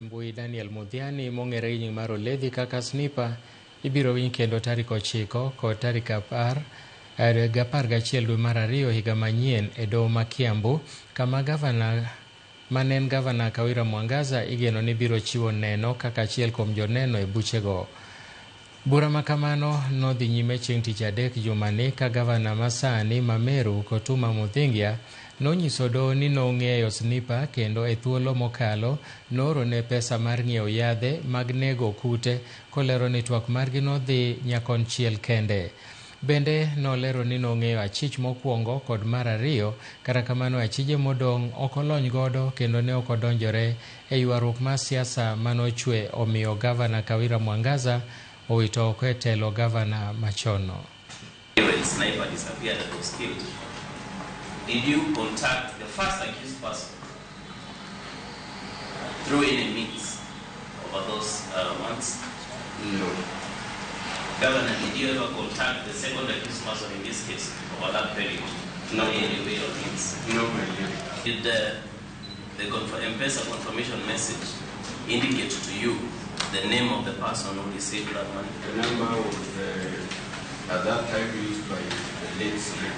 Mbui Daniel Mudhiani mong'ere gi nying mar Oledhi kaka Sniper ibiro winj kendo tarik 9 kod tarik 11 dwe mar ariyo higa manyien e doho ma Kiambu kama gavana mane en gavana Kawira Mwangaza igeno ni biro chiwo neno kaka achiel kuom joneno e buchego. Bura ma kamano nodhi nyime chieng' tich adek jumani ka gavana masani ma Meru Kotuma Muthingia nonyiso doho ni nong'eyo Sniper kendo e thuolo mokalo noorone pesa mar ng'iewo yadhe mag nego kute kolero ni twak margi nodhi nyakonchiel kende. Bende nolero ni nong'eyo achich mokwongo kod mar ariyo, kata kamano achije modong' ok olony godo kendo ne ok odonjore e ywaruok mar siasa manochwe omiyo gavana Kawira Mwangaza owito oko e telo gavana machonno. When Sniper disappeared and was killed, did you contact the first accused person through any means over those months? No. Governor, did you ever contact the second accused person in this case over that period? No. By any way or means? No, my lady. Did the M-Pesa confirmation message indicate to you the name of the person who received that money? The number was at that time used by the late Sniper.